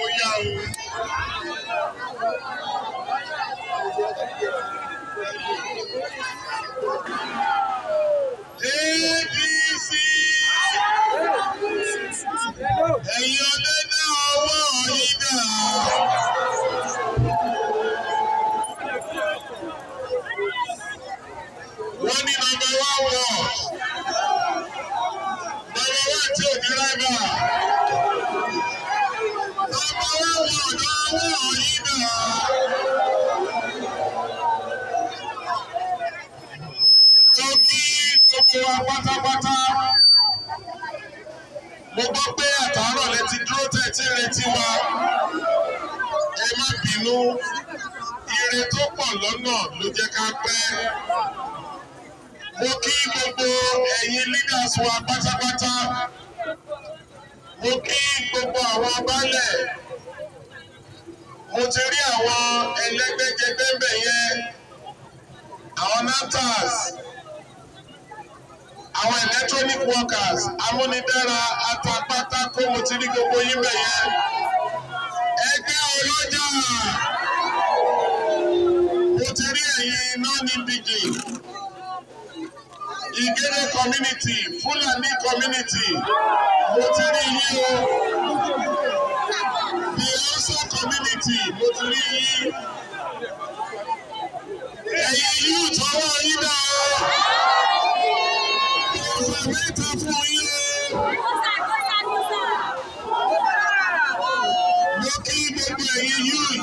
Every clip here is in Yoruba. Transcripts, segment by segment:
Ó yá o. ADC, ẹ̀yin ọlẹ́dẹ́, ọwọ́ yín dà? Wọ́n ní number one ward. Number one tí ò ní rival. Number one ward, ọwọ́ yín dà? Tó kí gbogbo wa pátápátá. Mo gbọ́ pé àtàárọ̀ lẹ ti dúró tẹ̀ tí ń retí wa. Ẹ má bínú. Ire tó pọ̀ lọ́nà ló jẹ́ ká pẹ́. Mo kí gbogbo ẹ̀yin leaders wa pátápátá. Mo kí gbogbo àwọn baálẹ̀. Mo ti rí àwọn ẹlẹ́gbẹ́jẹgbẹ́ ń bẹ̀ yẹn. Àwọn NANTAs, àwọn electronic workers, amúnidára, atapátákó, mo ti rí gbogbo yín bẹ̀ yẹn. Ẹgbẹ́ ọlọ́jà, mo ti rí ẹ̀yin non-indigene, Ìgèrè community, Fúlàní community, mo ti rí yín o. The Hausa community, mo ti rí yín. Ẹ̀yin youth, ọwọ́ yín dà o? Ọ̀sẹ̀ mẹ́ta fún yín o. Mo kí gbogbo ẹ̀yin youth.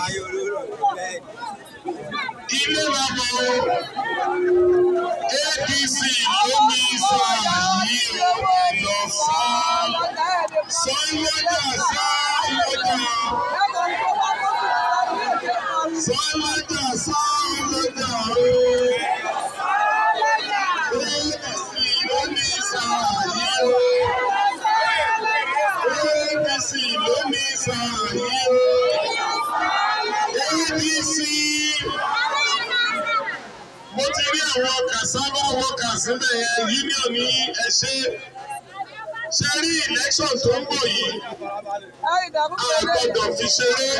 Ilé la bọ̀ o. ADC ló ní sáà yìí o. Lọ sáà. Sọ́lọ́jà, sọ́lọ́jà. Sọ́lọ́jà, sọ́lọ́jà o. ADC ló ní sáà yìí o. ADC ló ní sáà yìí o. ADC. Mo ti rí àwọn cassava workers níbẹ̀ yẹn, union ní, ẹ ṣé. Ṣe rí election tó ń bọ̀ yìí? A gbọ́dọ̀ fi ṣeré.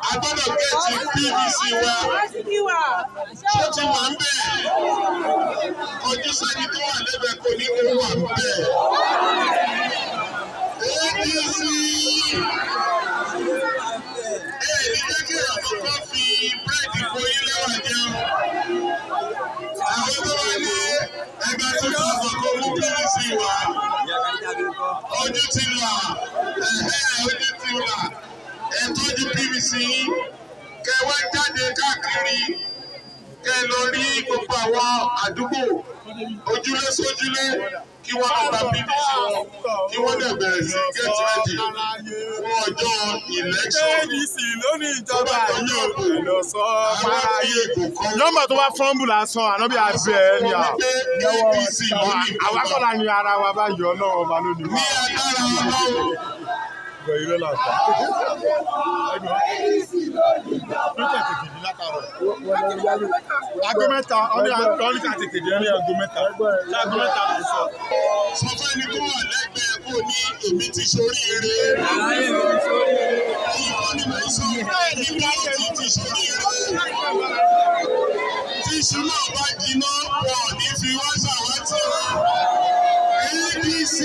A gbọ́dọ̀ get PVC wa. Ṣó ti wà ń bẹ̀? Kọjú sẹ́ni tó wà lẹ́bẹ̀ẹ́, kò ní kó wà ń bẹ̀. ADC. Ẹ ní jẹ́ kí àwọn kan fi búrẹ́dì kó yín lẹ́wà jẹun. Àwọn tó wà ní ẹgbẹ́ 2,000 kó mú PVC wá. Ojú ti là, ẹ̀hẹ́, ojú ti là. Ẹ tọ́jú PVC yín. Kẹ wá jáde káàkiri. Kẹ lọ rí gbogbo àwọn àdúgbò ojúlé sójúlé kí wọ́n lọ gba PVC wọn, kí wọ́n dẹ̀ bẹ̀rẹ̀ sí get ready fún ọjọ́ election. ADC ló ní ìjọba Tó bá yìí dọjọ́ ìbò, lọ sọ àwọn fi fáráyé. ègò kan Nọ́mbà tó bá fọ́nbù lásán, ànábì abẹ́ ẹ ní à. wípé ADC ló ní Àwa ìjọba. kọ́ la ní ara wa báyìí, Ọlọ́run ọba ló ní Ní wa. agbára Ọlọ́run. Gbọ̀ irọ́ là ń pa. Ló tètè dé látàárọ̀. Aago 3, ọní ọní ká tètè dé ní aago 3. Ṣé aago 3 ló ń sọ? Sọ fún ẹni tó wà lẹ́gbẹ̀ẹ́ kó ní, "Èmi ti ṣoríire." Èyí kọ́ ni mo sọ, nígbà tí ti ṣoríire. Tí iṣu náà bá jiná, wọn ò ní fi wá ṣàwátì o. ADC,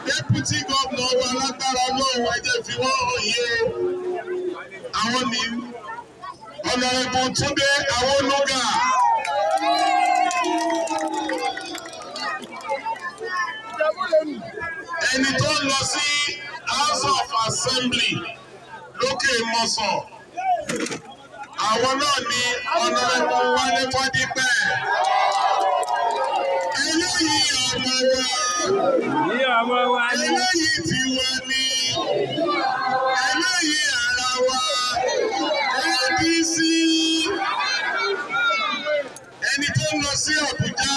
deputy governor wa, lágbára Ọlọ́run, ẹ jẹ́ fi wọ́n hàn yé o. Àwọn ni Honourable Túndé Awólúgà. Ẹni tó ń lọ sí House of Assembly lókè Mọ̀sán. Àwọn náà ni Honourable Wálé Fádípẹ̀. Eléyìí ọmọ wa. Ní ọmọ wa ni. Eléyìí tiwa ni. Eléyìí ara wa. ADC. Ẹni tó ń lọ sí Àbújá.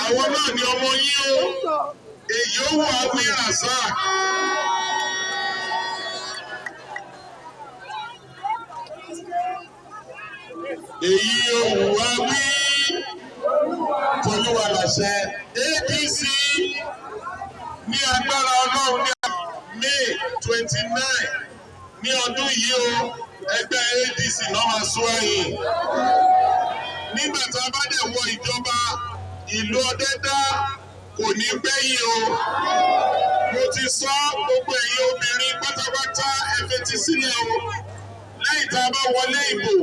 Àwọn náà ni ọmọ yín o. Èyí ó wà wí Razak. Èyí òwú wa wí, tolúwa làṣẹ. APC ní agbára Ọlọ́run, ní May 29 ní ọdún yìí o, ẹgbẹ́ ADC náà máa sún ẹ̀yìn. Nígbà tá a bá dẹ̀ wọ ìjọba, ìlú Ọ̀dẹ́dá kò ní gbẹ̀yìn o. Mo ti sọ, gbogbo ẹ̀yin obìnrin pátápátá, ẹ fetí sílẹ̀ o. Lẹ́yìn tá a bá wọlé ìbò,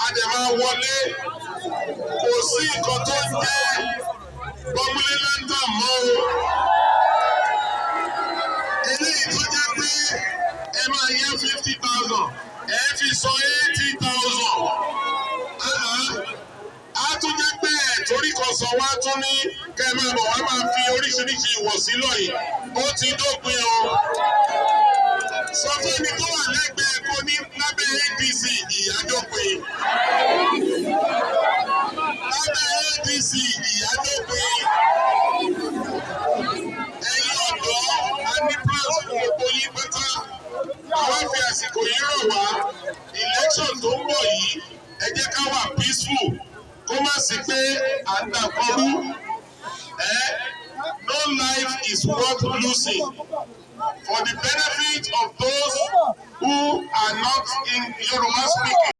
a dẹ̀ máa wọlé, kò sí nǹkan tó ń jẹ́ gbọ́múlé láńtà mọ́ o. Eléyìí tó jẹ́ pé ẹ máa yẹ 50,000, ẹ fi sọ 80,000, á tún jẹ́ pé ẹ̀ torí kan sọ wá tún ní kẹ́ ẹ máa bọ̀ wá máa fi oríṣiríṣi ìwọ̀sí lọ́yìn. Ó ti dópin o. Sọ fún ẹni tó wà lẹ́gbẹ̀ẹ́ kó ní lábẹ́ ADC, ìyà dópin. Lábẹ́ ADC, ìyà dópin. Ẹ̀yin ọ̀dọ́, a ní plans fún gbogbo yín pátá. Àwa fi àsìkò yìí rọ̀ wá. Election tó ń bọ̀ yìí, ẹ jẹ́ ká wà peaceful, kó má sí pé à ń dàkọrú ẹ. No life is worth losing for the benefit of those who are not in Yoruba speaking.